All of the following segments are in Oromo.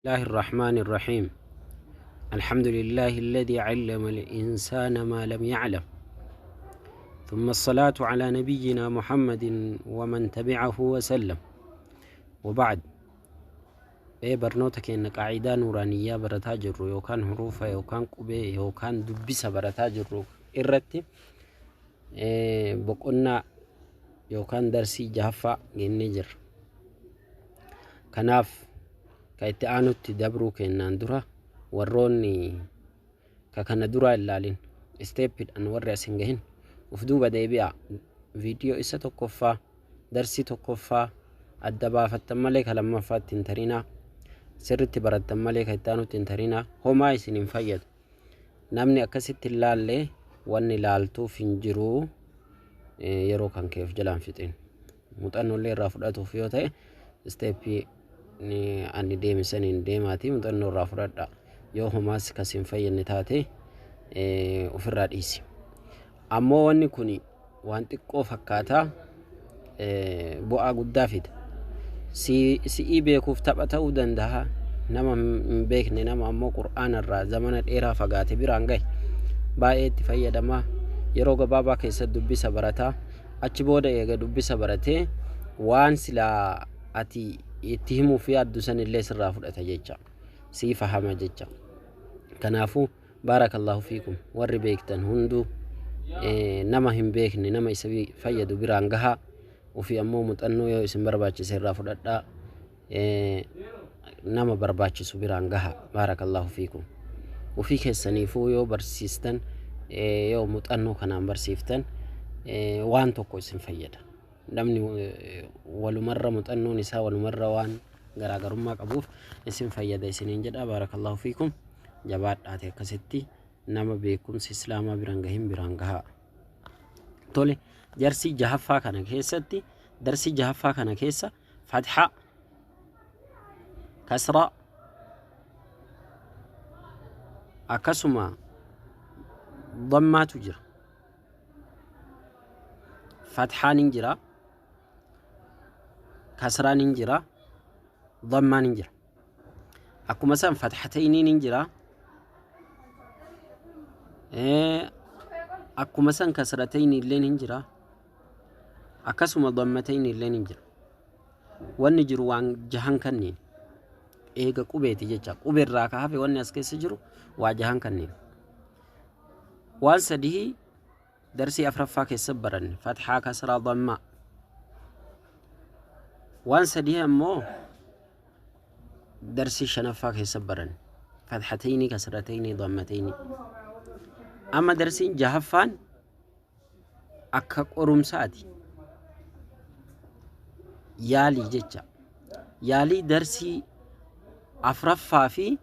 الله الرحمن الرحيم الحمد لله الذي علم الإنسان ما لم يعلم ثم الصلاة على نبينا محمد ومن تبعه وسلم وبعد. Ee barnoota keenya qaa'idaa nuuraaniyyaa barataa jirru yookaan huruufa yookaan qubee yookaan dubbisa barataa jirru irratti boqonnaa yookaan darsii jahaffaa geennee jirra. Kanaaf ka itti aanutti dabruu kennaan dura warroonni ka kana duraa ilaalin isteeppiidhaan warri as hin gahin uf duuba deebi'a. Viidiyoo isa tokkoffaa, darsii tokkoffaa adda baafattan malee ka lammaffaatti hin tarinaa. Sirritti barattan malee ka itti aanutti hin tarinaa. Homaa isin hin fayyadu. Namni akkasitti hin laallee wanni laaltuuf hin jiruu, yeroo kan kee of jalaan fixin. Muuxannollee irraa fudhatuuf yoo ta'e isteeppii ani deeme saniin deemaatii muuxannoo irraa fudhadha. Yoo homaas kas hin fayyadne taate ofirraa dhiisi. Ammoo wanni kun waan xiqqoo fakkaataa bu'aa guddaa fida. Si'ii beekuuf tapha ta'uu danda'a. Nama hin beekne, nama ammoo Qur'aana irraa zamana dheeraa fagaate biraan gahe baay'ee itti fayyadamaa. Yeroo gabaabaa keessatti dubbisa barataa. Achi booda eega dubbisa baratee waan silaa ati itti himuuf yaaddu sanillee sirraa fudhata jecha. Sii fahama jecha. Kanaafuu baarakallahu fiikum, warri beektan hunduu nama hin beekne, nama isa fayyadu biraan gahaa. Ofii ammoo muuxannoo yoo isin barbaachise irraa fudhadhaa, nama barbaachisu biraan gahaa. Baarakallahu fiikum. Ofii keessaniifuu yoo barsiistan, yoo muuxannoo kanaan barsiiftan waan tokko isin fayyada. Namni walumarra muuxannoon isaa walumarra waan garaagarummaa qabuuf isin fayyada isiniin jedha. Baarakallahu fiikum. Jabaadhaate akkasitti nama beekumsa islaamaa biraan gahin biraan gahaa. Tole, jarsii jahaffaa kana keessatti, darsii jahaffaa kana keessa fathaa, kasraa, akkasuma dammaatu jira. Fathaan hin jira, kasraan hin jira, dammaan hin jira. Akkuma san fathatayniin hin jira. Akkuma san kasratayni illeen hin jira. Akkasuma dammatayni illeen hin jira. Wanni jiru waan jahan kanneen eega qubeeti jecha. Qubeerraa ka hafe wanni as keessa jiru waa jahan kanneen. Waan sadii darsii afraffaa keessa baranne: fathaa, kasraa, dammaa. Waan sadii ammoo darsii shanaffaa keessa baranne: fathatayni, kasratayni, dammatayni. Amma darsiin jahaffaan akka qorumsaati. Yaalii jecha. Yaalii darsii afraffaa fi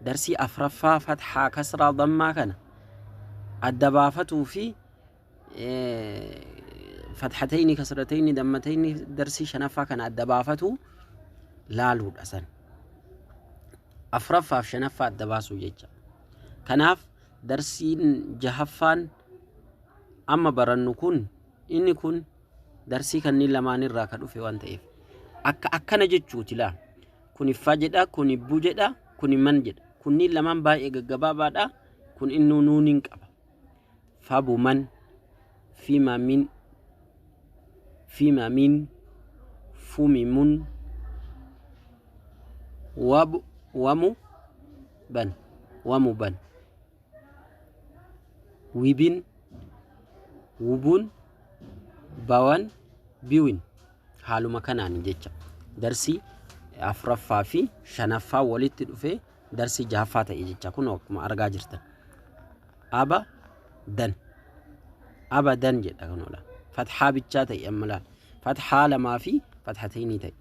darsii afraffaa fathaa, kasraa, dammaa kana adda baafatuu fi fathatayni, kasratayni, dammatayni darsii shanaffaa kana adda baafatu laaluudha san. Afraffaaf shanaffaa adda baasuu jecha. Kanaaf darsiin jahaffaan amma barannu kun, inni kun darsii kanneen lamaan irraa ka dhufe waan ta'eef akka akkana jechuuti laa. Kuni fa jedha, kuni bu jedha, kuni man jedha. Kunniin lamaan baay'ee gaggabaabaadha. Kun innuu nuuniin qaba. Fabu man, fima min, fima min, fumi mun, wabu wamu ban, wamu ban, wibin, wubun, bawan, biwin. Haaluma kanaan jecha darsii afraffaa fi shanaffaa walitti dhufee darsii jahaffaa ta'e jecha. Kun akkuma argaa jirtan aba dan, abadan jedha. Kunoodha, fathaa bichaa ta'e. Amma laal, fathaa lamaa fi fathatayni ta'e,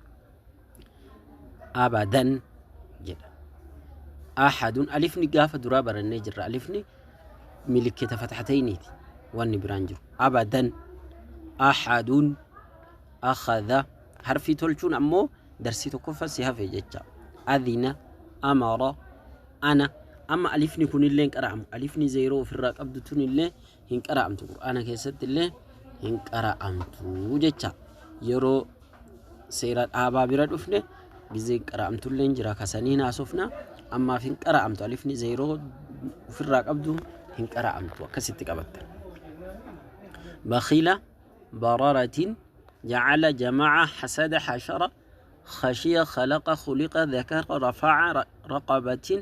abadan jedha. Ahadun, alifni gaafa duraa barannee jirra. Alifni milikkita fathatayniiti, wanni biraan jiru. Abadan, ahadun, akhadha. Harfii tolchuun ammoo darsii tokkoffaa si hafe jecha. Adhina, amara, ana. Amma alifni kunillee hin qara'amu. Alifni zeeroo ofirraa qabdu tunillee hin qara'amtu, Qur'aana keessatti illee hin qara'amtu jecha. Yeroo seera dhaabaa bira dhufne Gizeen qara'amtulleen jira kasaniin haasofna. Ammaaf hin qara'amtu, alifni zeeroo ofirraa qabdu hin qara'amtu, akkasitti qabatta. Bakhila, bararatin, jacala, jamaca, hasada, hashara, khashiya, khalaqa, khuliqa, dhakara, rafaca, raqabatin,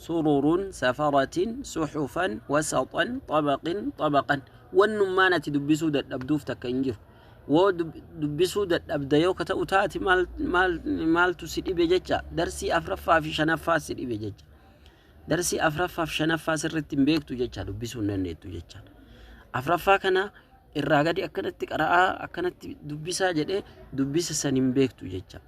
sururun, safaratin, suxufan, wasatan, xabaqin, xabaqan. Wannummaan ati dubbisuu dadhabduuf takka hin jiru. Woo dubbisuu dadhabda yoo ka ta'u taate, maaltu si dhibe jecha? Darsii afraffaa fi shanaffaa si dhibe jecha. Darsii afraffaa fi shanaffaa sirriitti hin beektu jecha, dubbisuu hin dandeettu jecha. Afraffaa kana irraa gadi akkanatti qara'aa, akkanatti dubbisaa jedhee dubbisa san hin beektu jecha.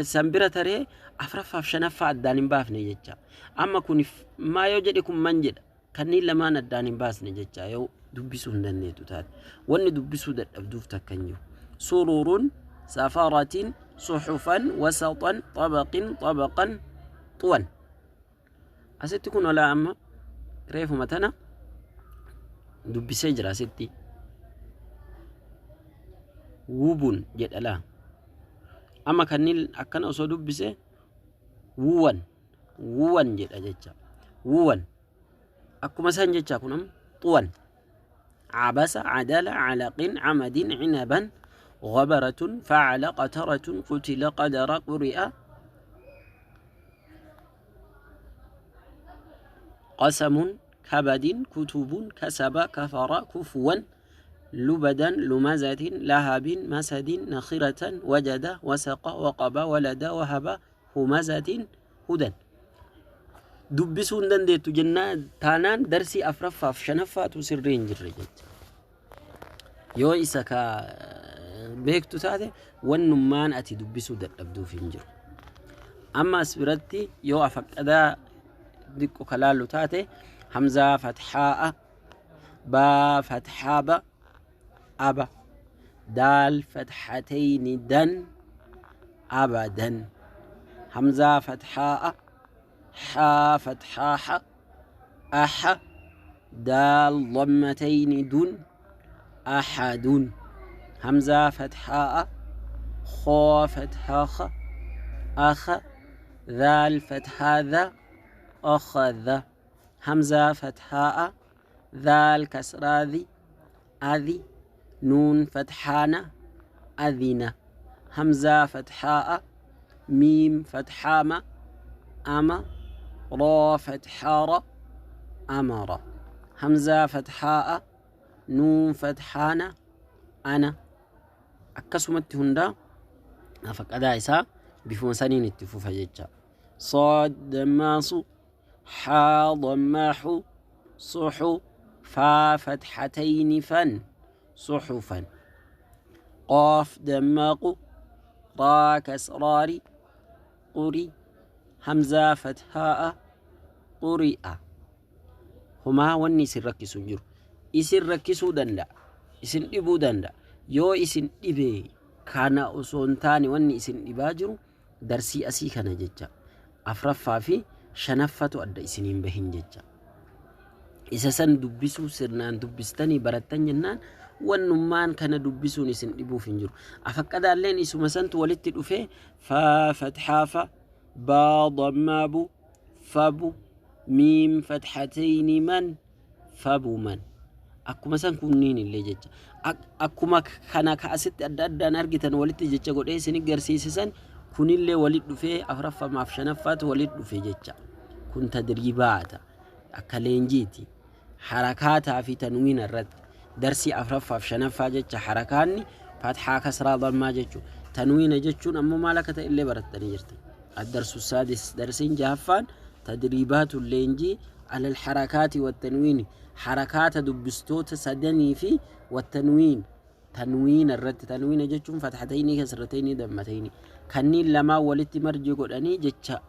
San bira taree afraffaa fi shanaffaa addaan hin baafne jecha. Amma kun maa yoo jedhe, kun man jedha. Kanneen lamaan addaan hin baasne jecha yoo dubbisuu hin dandeettu taate. Wanni dubbisuu dadhabduuf takka hin jiru. Sururun, safaratin, suxufan, wasatan, xabaqin, xabaqan, xuwan. Asitti kun olaa amma reefuma tana dubbisee jira asitti. Wubun jedha laa. Amma kanneen akkana osoo dubbise, wuwan wuwan jedha jecha. Wuwan akkuma san jecha. Kun amma xuwan, cabasa, cadala, calaqin, camadin, cinaban, غبرة، فعل، قترة، قتل، قدر، قرئ، قسم، كبد، كتب، كسب، كفر، كفوا، لبدا، لمزة، لهب، مسد، نخرة، وجد، وسق، وقب، ولد، وهب، همزة، هدى. Dubbisuu hin dandeettu jennaan taanaan, darsii afraffaaf shanaffaatu sirrii hin jirre jecha. Yoo isa ka beektu taate, wannummaan ati dubbisuu dadhabduuf hin jiru. Amma as biratti yoo afaqqadaa diqqo ka laallu taate, hamzaa fatxaa'a, baa fatxaa ba, aba, daal fatxatayni dan, abadan, hamzaa fatxaa'a, xaa fatxaa xa, axa, daal dammatayni dun, axadun, hamzaa fatxaa'a, khoo fatxaa kha, akha, daal fatxaa dha, akhadha, hamzaa fatxaa'a, daal kasraa dhi, adhi, nuun fatxaana, adhina, hamzaa fatxaa'a, miim fatxaama, ama, raa fatxaara, amara, hamzaa fatxaa'a, nuun fatxaana, ana. Akkasumatti hundaa afaqadaa isaa bifuma saniin itti fufa jecha. Sood dammaasu, xaa dammaaxu, suxu, faa fatxatayni fan, suxufan, qaaf dammaaqu, raa kasraari, quri, hamzaa fathaa'a, quri'a. Homaa wanni isin rakkisu hin jiru. Isin rakkisuu danda'a, isin dhibuu danda'a. Yoo isin dhibe, kana osoo hin taane wanni isin dhibaa jiru darsii asii kana jecha. Afraffaa fi shanaffatu adda isiniin bahin jecha. Isa san dubbisuu sirnaan dubbistanii barattan jennaan, wannummaan kana dubbisuun isin dhibuuf hin jiru. Afaqqadaalleen isuma santu walitti dhufee: faa fatxaa fa, baa dammaa bu, fabu, miim fatxatayni man, fabuman. Akkuma san kunniin illee jecha. Akkuma kana ka asitti adda addaan argitan walitti jecha godhee isin garsiisisan, kunillee walit dhufee afraffamaaf shanaffaatu walit dhufe jecha. Kun tadriibaata, akka leenjiiti. Harakaataa fi tanwiina irratti darsii afraffaaf shanaffaa jecha. Harakaanni fatxaa, kasraa, dammaa jechuu, tanwiina jechuun ammoo maal akka ta'e illee barattanii jirtan. الدرس السادس, darsiin jahaffaan, تدريبات, leenjii, على الحركات والتنوين, harakaata dubbistoota sadanii fi والتنوين, tanwiina irratti. Tanwiina jechuun fatxatayni, kasratayni, dammatayni, kanneen lamaan walitti marji godhanii jecha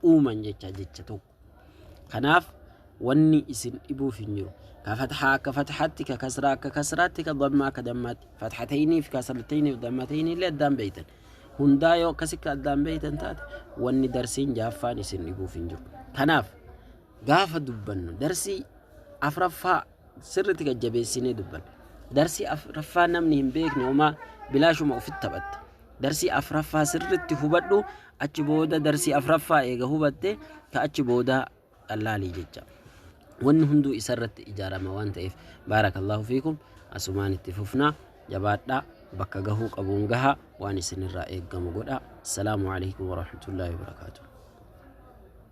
uuman jecha, jecha tokko. Kanaaf wanni isin dhibuuf hin jiru. Ka fatxaa akka fatxaatti, ka kasraa akka kasraatti, ka dammaa akka dammaatti, fatxataynii fi kasratayni fi dammatayni illee addaan beeytan. Hundaa yoo akkasitti addaan beeytan taate, wanni darsiin jahaffaan isin dhibuuf hin jiru. Kanaaf gaafa dubbannu darsii afraffaa sirriitti gajjabeessinee dubbanna. Darsii afraffaa namni hin beekne homaa bilaashuma ofitti taphatta. Darsii afraffaa sirritti hubadhu. Achi booda darsii afraffaa eega hubatte ka achi booda dhallaalii jecha. Wanni hunduu isarratti ijaarama waan ta'eef, baarakallahu fiikum. Asumaan itti fufnaa, jabaadhaa, bakka gahuu qabuun gahaa, waan isinirraa eeggamu godha. Assalaamu alaikum warahmatullaahi wabarakaatuh.